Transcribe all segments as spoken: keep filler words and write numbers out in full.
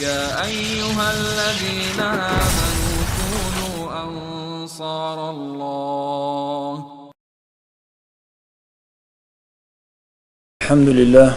يا أيها الذين آمنوا كونوا أنصار الله. الحمد لله،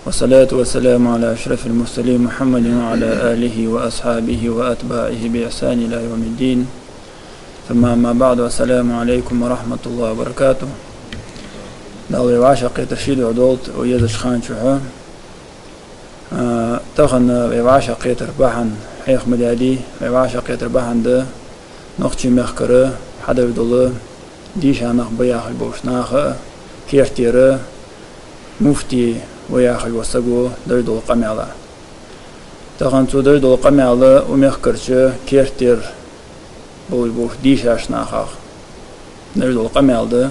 والصلاة والسلام على أشرف المرسلين محمد وعلى آله وأصحابه وأتباعه بإحسان إلى يوم الدين. ثم أما بعد، السلام عليكم ورحمة الله وبركاته. Дала вай вӀашагӀкхетар ший духьа долда укх езача хана чухь. А, тахан вай вӀашагӀкхетара бахьан хьеха ма даьдий, вай вӀашагӀкхетара бахьан да Нохчий мехкара хьадеш дола дийша нах ба яхаш болча наха а, кертера муфти ва яхаш волча саго деш дола къамаьл. Тахан цо деш дола къамаьл укх мехкарча кертера болаш болча дийшача нахах деш дола къамаьл да.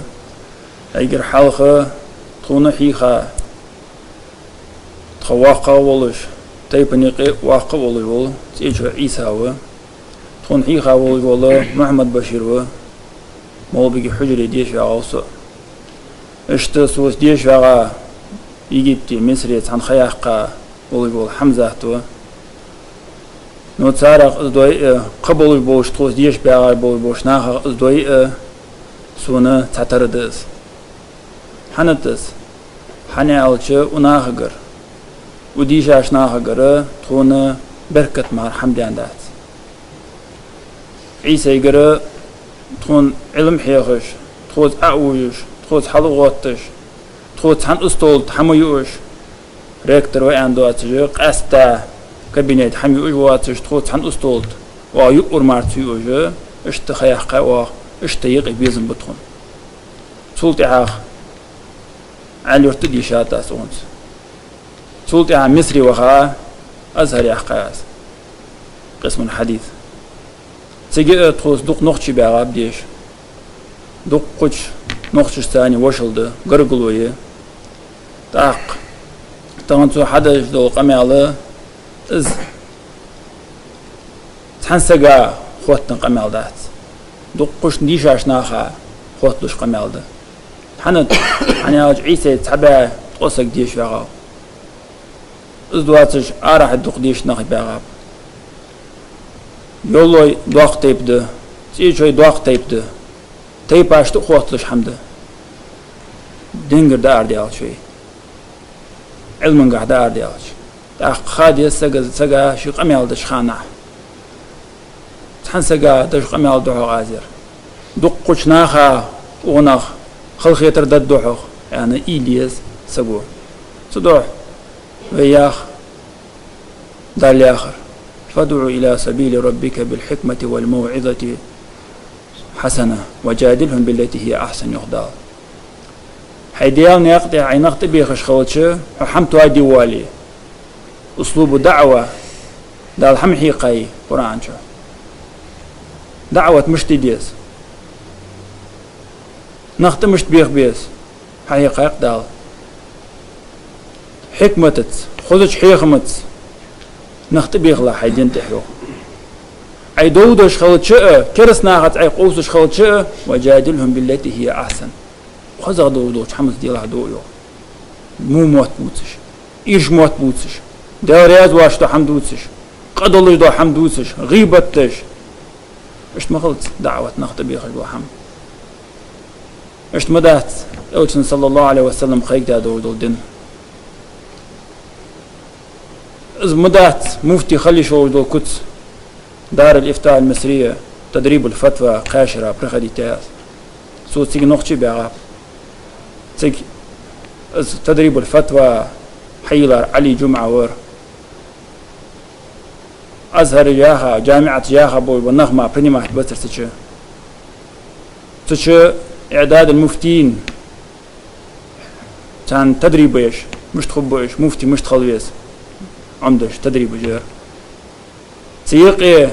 Эггара хьалха тхона хьийха тха воккхагӀа волаш, тайпан юкъе воккха волаш вола ЦӀечой Ӏийса ва. Тхона хьийха волаш вола Мухьаммад-Башир ва. МагӀалбике хьужаре деша ваьгӀав со. Иштта соца деша ваьгӀа Египте, Мисаре цхьана ха яьккха волаш вола Хьамзат ва. Ну, царех из дой а, кхы болаш болча тхоца деша баьгӀа болаш болча нахах из дой а, сона цхьатарра да из. ХӀана да из? ХӀана аьлча, укх нахагара, укх дийшача нахагара тхона беркат мара хӀама даьннадац. Ӏийсайгара тхона Ӏилма хьехаш, тхоца Ӏовужаш, тхоца хьалгӀотташ, тхоца цхьан устолта хӀама юаш, ректор ва аьнна доацаш, къаьстта кабинете хӀама юаш воацаш, тхоца цхьан устолта оаха юкъур мара ца юаш, иштта ха яьккхай оаха, иштта юкъе безам ба тхона. Цул тӀехьагӀа Ӏаьлий-Юрта дийшад аз цунца. Цул тӀехьагӀа Мисаре ваха, Азхьар яьккхай аз, къисмул хьадис. Цига а тхоца дукха нохчий баьгӀаб деша. Дуккхача нохчашца цхьана вошал да, гаргало я. ТӀаккха тахан цо хьадеш дола къамаьл, из цхьан сага хоттаденна къамаьл дац. Дуккхача дийшача наха хоттадеш къамаьл да. ХӀана? ХӀана аьлча Ӏийсайца цхьа бӀаь ткъо саг деша ваьгӀав. Из доацаш арахьа дукха дийша нах баьгӀаб. Йовлой доккха тайпа да, ЦӀечой доккха тайпа да. Тайпашта а хоттадеш хӀама да. Дингара даар даьлча вай, Ӏилмангахьа даар даьлча. ТӀаккха ха деза сага, сага ший къамаьл деча хана. Цхьан сага деш къамаьл да хьогӀ аз ер. Дуккхача наха укхунах халахетар даргда хьогӀ, аьнна, уйла е еза саго. Цудухьа вай йоах Дала яхар: فادع إلى سبيل ربك بالحكمة والموعظة الحسنة وجادلهم بالتي هي أحسن, йоах Дала. Хьай Даьла наькъа тӀа Ӏайнах тӀабехаш хилча, хьо хӀама тоаде воале. Услубу даӀва, Дала хӀама хьийкхай Къуръан чу. ДаӀват мишта де деза? Нах тӀа мишта беха беза? Хьахьийкхай-кх Дала. Хьикматаца, хозача хьехамаца нах тӀабехалахь хьай дина тӀа, йоах. Ӏай довдаш хилча а, кераста нахаца Ӏай къувсаш хилча а, وجادلهم بالتي هي أحسن. ХозагӀа долаш долча хӀамаца делахь дув, йоах. Во мотт бувцаш, ирча мотт бувцаш, Даьла раьза воацаш дола хӀама дувцаш, къа долаш дола хӀама дувцаш, гӀийбат деш. Иштта ма хилац даӀват, нах тӀабехаш дола хӀама. Иштта ма дац Элчано, صلى الله عليه وسلم, кхайкадаь долаш дола дин. Из ма дац муфти хила йиш йолаш дола куц. Дарул-Ифта аль-Мисрия, Тадрибуль-Фатва кхаь шера проходить яь аз. Цо цига нохчий баьгӀаб. Цига из Тадрибуль-Фатва хьайийлар Ӏали Джумъа вар. Азхьаре яха, джамиӀате яха болаш бола нах мара принимать бацар цу чу. Цу чу Иъдадуль-Муфтиин, царна тадриб еш, мишта хургба уж, муфти мишта хила веза, Ӏомадеш тадрибаш яр. Цу юкъе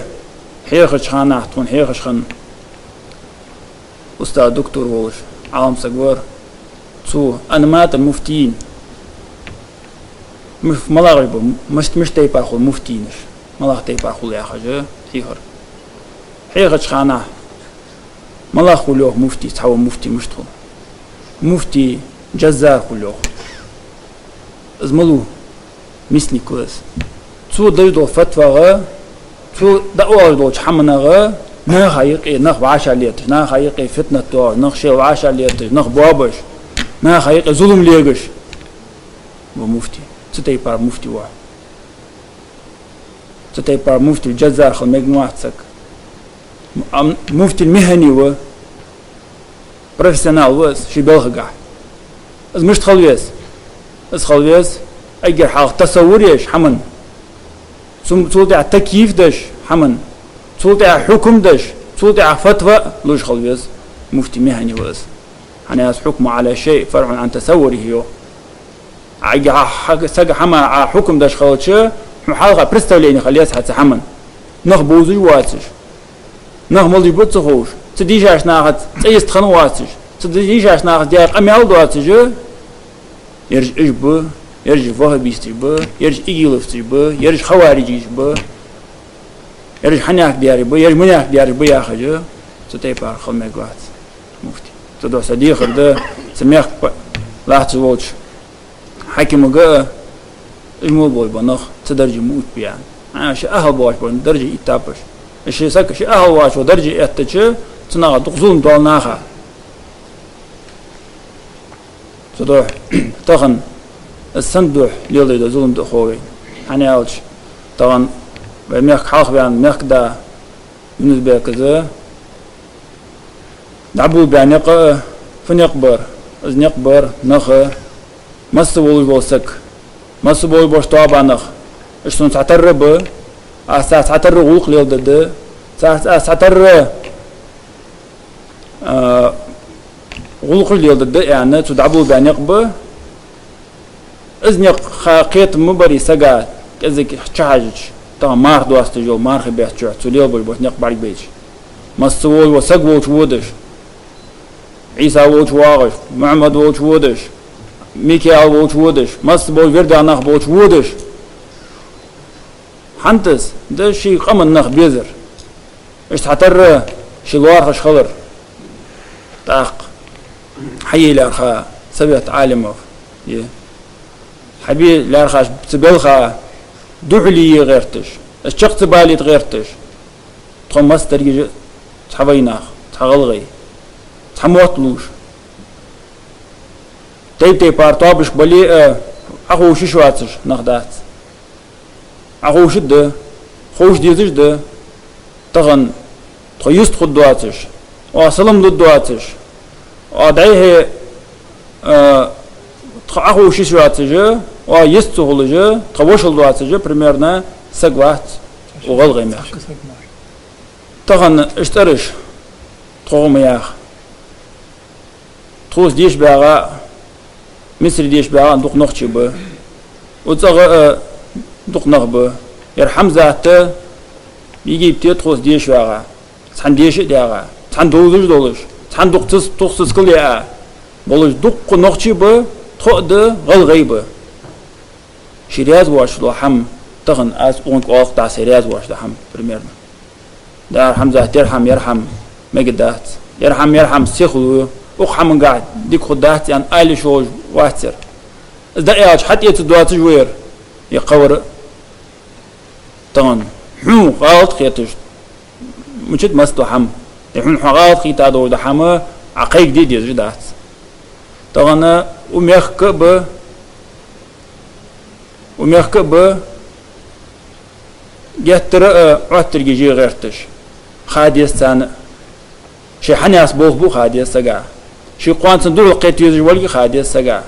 хьехача хана, тхона хьехаш хинна устаз, доктор волаш Ӏалам саг вар. Цо Анматуль-Муфтиин, муф-, малагӀаш ба, мишта, мишта тайпара хул муфтиинаш, малагӀа тайпара хул яхаш хьийхар. Хьехача хана: малагӀа хул, йоах, муфти, цхьавола муфти мишта хул? Муфти джаззар хул, йоах. Из малув? Мисник ва из. Цо деш дола фатвагӀа, цо дӀаоалаш долча хӀаманагӀа наха юкъе нах вӀашагӀлеташ, наха юкъе фитнат доагӀаш, нах шоайла вӀашагӀлеташ, нах боабеш, наха юкъе зулам легаш ва муфти. Цу тайпара муфти ва. Цу тайпара муфтил джаззар хила мегаргвац саг. Ам муфтил михӀани ва, профессионал ва из ший балхагахьа. Из мишта хила веза? Из хила веза, эггара хьалха тасаввур еш хӀаман, цул, цул тӀехьа такйиф деш хӀаман, цул тӀехьа хьукам деш, цул тӀехьа фатва луш хила веза муфтил михӀани ва из. ХӀана аьлча хьукму Ӏала шайъ фарӀун Ӏан тасаввурихӀи йоах. Эггара хьа-, хьа-, сага хӀама Ӏа хьукам деш хилча, хьона хьалха представлени хила еза хьа цу хӀаман. Нах бовзаш воацаш, нах малаш ба ца ховш, цу дийшача нахаца цӀи йист хинна воацаш, цу дийшача нахаца даь къамаьл доацаш, ераш уж ба, ераш ваххабисташ ба, ераш игиловцаш ба, ераш хавариджаш ба, ераш хьанехк дераш ба, ераш манехк дераш ба яхаш, цу тайпара хила мегаргвац муфти. Цудухьа са дехар да, цу мехка па-, латташ волча хьакимага а, уж мел бола ба нах, цу дарже ма оттабе аьнна. А, ший ахӀал боацаш бола дарже иттаб уж. Ший саг, ший ахӀал воацаш вола дарже эттача, цу наха дукха зулам доал наха. Цудухьа тахан из санна духьа леладеш дола зулам да хов вайна. ХӀана аьлча, тахан вай мехка хьалха ваьнна мехкда Юнус-Беказ дӀаболабаь никъ а, фу никъ бар? Из никъ бар наха, масса волаш вола саг, масса болаш бола тоаба нах. Уж сона цхьатарра ба, аз царца цхьатарра гӀулакх леладергда, царца аз цхьатарра, а, гӀулакхаш леладергда аьнна, цо дӀаболабаь никъ ба. Из никъ ха-, кхетам ма барий сага, кӀезига чухьежача, тахан марха доасташ йола мархий бетта чухь цо лелабеш бола никъ бӀаргабайча. Масса волаш вола саг волча водаш, Ӏийса волча воагӀаш, Мухьаммад волча водаш, Микаил волча водаш, масса болаш вирда нах болча водаш. ХӀанз да ший къаман нах безар. Уж цхьатарра ший лоархӀаш хилар. ТӀаккха хьае лаьрхӀа совет Ӏалимов, е, хьабе лаьрхӀаш цу балха духьале е гӀерташ, из чакх ца балийта гӀерташ. Тхо массадараш а цхьа вайнах, цхьа гӀалгӀай, цхьа мотт лувш. Тайп-тайпара тоабаш бале а, Ӏоховша йиш йоацаш нах дац. Ӏоховшаргда, ховш дезаш да. Тахан тхо йистхургдоацаш, оаха салам лургдоацаш, оаха дӀайихье, а, тхо Ӏоховша йиш йоацаш, оаха йист ца хулаш, тха вошал доацаш, примерно, саг вац укх ГӀалгӀай мехка. Тахан уж цӀераш тхо ма яха. Тхоца деша багӀа а, Мисаре деша багӀа а дукха нохчий ба. Укх цӀагӀа а дукха нах ба. Ер Хьамзат а Египте тхоца деша вагӀа, цхьана деша а даьгӀа, цхьана довзаш а долаш, цхьана дукха цас-, тухсас кал яа болаш дукха нохчий ба, тхо а да, гӀалгӀай а ба. Ше раьза воацаш дола хӀама, тахан аз укхунга оалаш да, ше раьза воацаш дола хӀама, примерно. Дара Хьамзат, ер хӀама, ер хӀама мегаргдац. Ер хӀама, ер хӀама сихлу, укх хӀамангахьа дика хургдац аьнна, ала йиш йолаш вац ер. Из дӀааьлча, хьатӀаэца доацаш ва ер, е кхывар а. Тахан хьона гӀалат хеташ, мичад масса дола хӀама, е хьона хьо гӀалат хеташ дола хӀама, Ӏа кхайкаде дезаш дац. Тахан укх мехка а ба, укх мехка а ба, геттара а Ӏоттаргаш е гӀерташ ха деза царна а. Шоай хьанеса болх ба ха деза сага. Ший кхоана цунна духьалкхета везаш волга ха деза сага.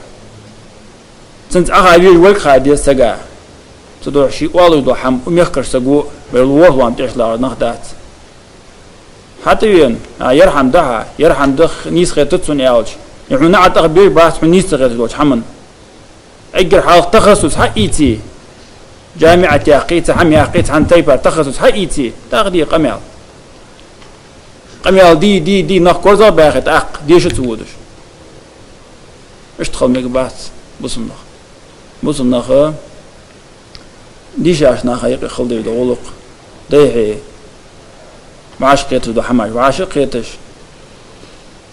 Цунца Ӏоха везаш волга ха деза сага. Цудухьа ше оалаш дола хӀама укх мехкарча саго, вай лоархӀам тӀехьа лагӀа нах дац. ХьатӀавена, а, ер хӀама да хьа, ер хӀама да, нийса хетац сона аьлча, е хьона наӀарга тӀехбеш бац хьона нийса ца хеташ долча хӀаман. Эггара хьалха тахассус хьаийце, джамиӀат яьккхе, цхьа хӀама яьккхе, цхьан тайпара тахассус хьаийце, тӀаккха де къамаьл. Къамаьл де, де, де, нах корзагӀбаьхе, тӀаккха деша ца водаш. Иштта хила мегаргбац бусалба нах. Бусалба наха дийшача наха юкъе хила дезаш дола гӀулакх дӀайихье, вӀашагӀкхеташ дола хӀамаш вӀашагӀкхеташ,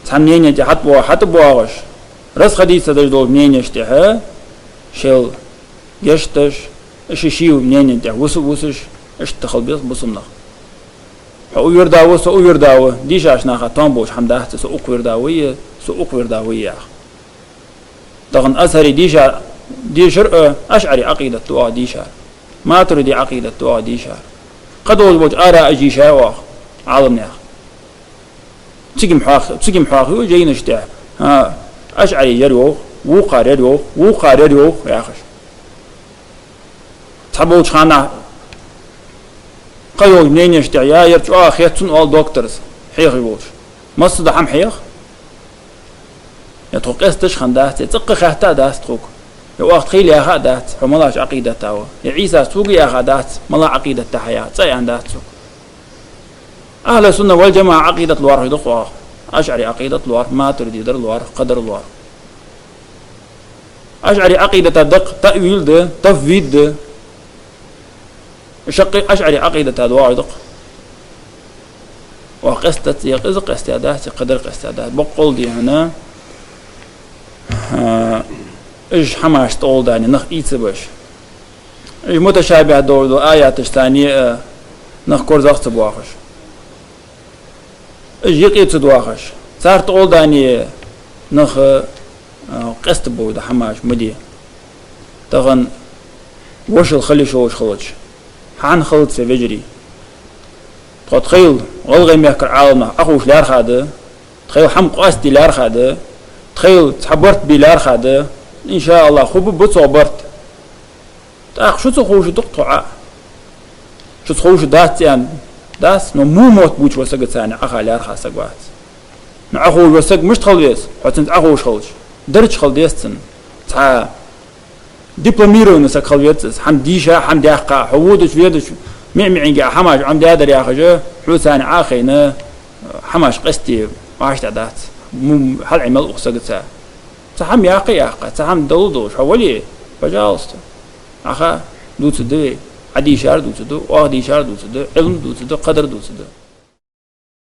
цхьан мнени тӀа хьатӀабо-, хьатӀабоагӀаш, расходиться деш долча мненешта тӀехьа шоайла гешт деш, Ши-ший мнени тӀа вуса-, вусаш, иштта хила беза бусалба нах. Хьо укх вирда ва, со укх вирда ва, дийшача наха тоам болаш хӀама дац, со укх вирда ва е, со укх вирда ва е яха. Тахан Азхари дийша-, дийшар, э, ашӀари Ӏакъидат да оаха дийшар. Матуриди Ӏакъидат да оаха дийшар. Кхыдолаш болча ара а дийшай оаха Ӏаламнаха. Цига-м хьоах-, цига-м хьоахаю жайнаш тӀа. А, ашӀари яр йоах, вокхар яр йоах, вокхар яр йоах, яхаш. Цхьаболча хана кхыйолча мненеш тӀа, я, яр чӀоагӀа хет сона, оал докторас, хьехаш волча. Массадола хӀама хьех? Я тхо къесташ хиннадац, я цӀаккха хаьтта а дац тхога. Я оаха тхийла яха а дац, хьо малагӀча Ӏакъидата ва. Я Ӏийсас цунга яха а дац, малагӀа Ӏакъидата хьа я, цкъа а яьнна дац цунга. Ахьлу сунна вал джамаӀа Ӏакъидат лоархӀаш да-кх оаха. АшӀари Ӏакъидат лоархӀ, матуридий дар лоархӀ, кхыдар лоархӀ. АшӀари Ӏакъидата да-кх таъвил да, тафвид да. Шаккхе а АшӀари Ӏакъидата доагӀаш да-кх. Оаха къестац, е из къестадац, е кхыдар къестадац. Боккъал дий хьона, а, уж хӀамаш тӀагӀолла дани нах ийца беш. Уж муташабихӀ долаш дола аяташ царна, а, нах корзагӀа ца боахаш. Уж юкъе ца доахаш. Цар тӀагӀолла дани нах, а, къестабовла да хӀамаш ма де. Тахан вошал хила йиш йолаш хилча, хӀана хилац, вежарий? Тхо тхоайла гӀалгӀай мехкара Ӏаламнах Ӏохувш лаьрхӀа да, тхоайла хӀама къоастаде лаьрхӀа да, тхоайла цхьа барт бе лаьрхӀа да. ИншааллахӀ, хургба цох барт. ТӀаккха шуца ховш да-кх тхо Ӏа. Шуца ховш дац аьнна дац, но во мотт бувцаш вола саг царна Ӏоха лаьрхӀа саг вац. Но Ӏоховш вола саг мишта хила веза, хьо цунца Ӏоховш хилча? Дарча хила деза цунна. Цхьа дипломированный саг хила веза из, хӀама дийша, хӀама даьккха, хьо водача, ведача, миъ-миъинге а хӀамаш Ӏомадаьдар яхаш, хьо царна Ӏохайна, хӀамаш къестаде вӀаштӀехьа дац. Му-, хьал Ӏе мел укх сагаца. Цхьа хӀама яккха а яьккха, цхьа хӀама дала а долаш, хьо вале, пожалуйста. Ӏоха дувцаргда вай, Ӏа дийшар дувцаргда, оаха дийшар дувцаргда, Ӏилма дувцаргда, кхыдар дувцаргда.